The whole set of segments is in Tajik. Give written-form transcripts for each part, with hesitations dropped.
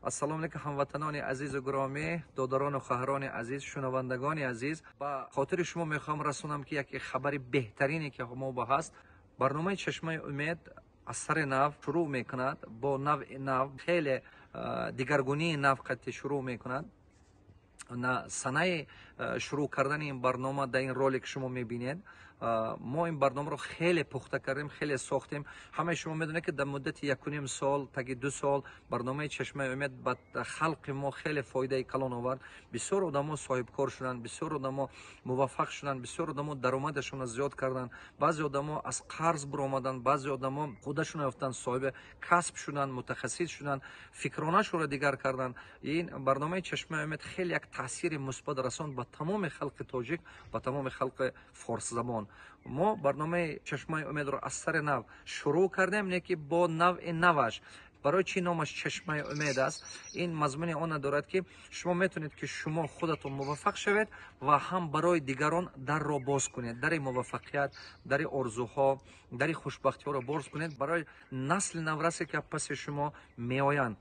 Ассалому алайкум, ҳамватанони азизу гиромӣ, додарону хоҳарони азиз, шунавандагони азиз. Ба хотири шумо мехоҳам расонам, ки яке хабари беҳтарине, ки мо ба ҳаст, барномаи «Чашмаи умед» аз сари нав шурӯъ мекунад, бо навъи нав, хеле дигаргунии нав қатъи шурӯъ мекунад. На санаи шурӯъ кардани ин барнома дар ин ролик шумо мебинед. Мо ин барномаро хеле пухта кардем, хеле сохтем. Ҳамаи шумо медонед, ки дар муддати 1,5 сол, таги 2 сол, барномаи «Чашмаи умед» ба халқи мо хеле фоидаи калон овард. Бисёр одамо соҳибкор шуданд, бисёр одамо муваффақ шуданд, бисёр одамо даромадашонро зиёд карданд, баъзе одамо аз қарз баромаданд, баъзе одамо худашон ёфтанд, соҳиби касб шуданд, мутахассис шуданд, фикронашонро дигар карданд. Ин барномаи «Чашмаи умед» хеле як таъсири мусбат расонд ба тамоми халқи тоҷик, ба тамоми халқи форсзабон. Мо барномаи «Чашмаи умедро» аз сари нав шурӯъ кардем, не ки бо навъи наваш. Барои чӣ номаш «Чашмаи умед» аст? Ин мазмуни она дорад, ки шумо метавонед, ки шумо худатон муваффақ шавед ва ҳам барои дигарон дарро боз кунед, дари муваффақият, дари орзуҳо, дари хушбахтиҳоро боз кунед барои насли наврасе, ки паси шумо меоянд.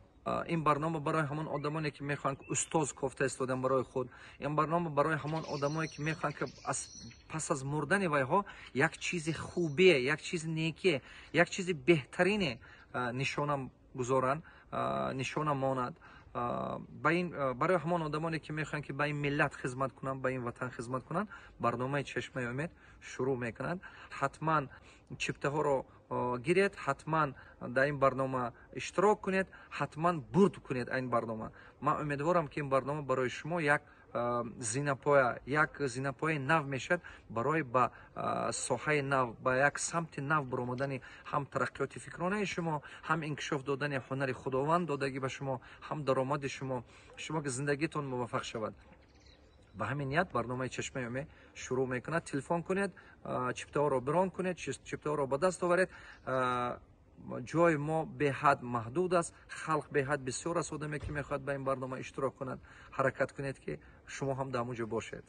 Ин барнома барои ҳамон одамоне, ки мехоҳанд устоз кофта истодан барои худ. Ин барнома барои ҳамон одамое, ки мехоҳанд, ки пас аз мурдани вайҳо як чизи хубе, як чизи неке, як чизи беҳтарине нишона гузоранд, нишона монад. Ба ин барои ҳамон одамоне, ки мехоҳанд, ки ба ин миллат хизмат кунанд, ба ин ватан хизмат кунанд, барномаи «Чашмаи умед» шурӯъ мекунанд. Ҳатман чиптаҳоро гиред, ҳатман дар ин барнома иштирок кунед, ҳатман бурд кунед ин барнома. Ман умедворам, ки ин барнома барои шумо як зинапоя, як зинапояи нав мешавад барои ба соҳаи нав, ба як самти нав баромадани ҳам тараққиёти фикронаи шумо, ҳам инкишоф додани ҳунари Худованд додагӣ ба шумо, ҳам даромади шумо, шумо ки зиндагитон муваффақ шавад. Ба ҳамин ният барномаи «Чашмаи умед» шурӯъ мекунад. Телефон кунед, чиптаҳоро бронь кунед, чиптаҳоро ба даст оваред. Ҷои мо беҳад маҳдуд аст, халқ беҳад бисёр аст, одаме, ки мехоҳад ба ин барнома иштирок кунад. Ҳаракат кунед, ки шумо ҳам дар ҳамон ҷо бошед.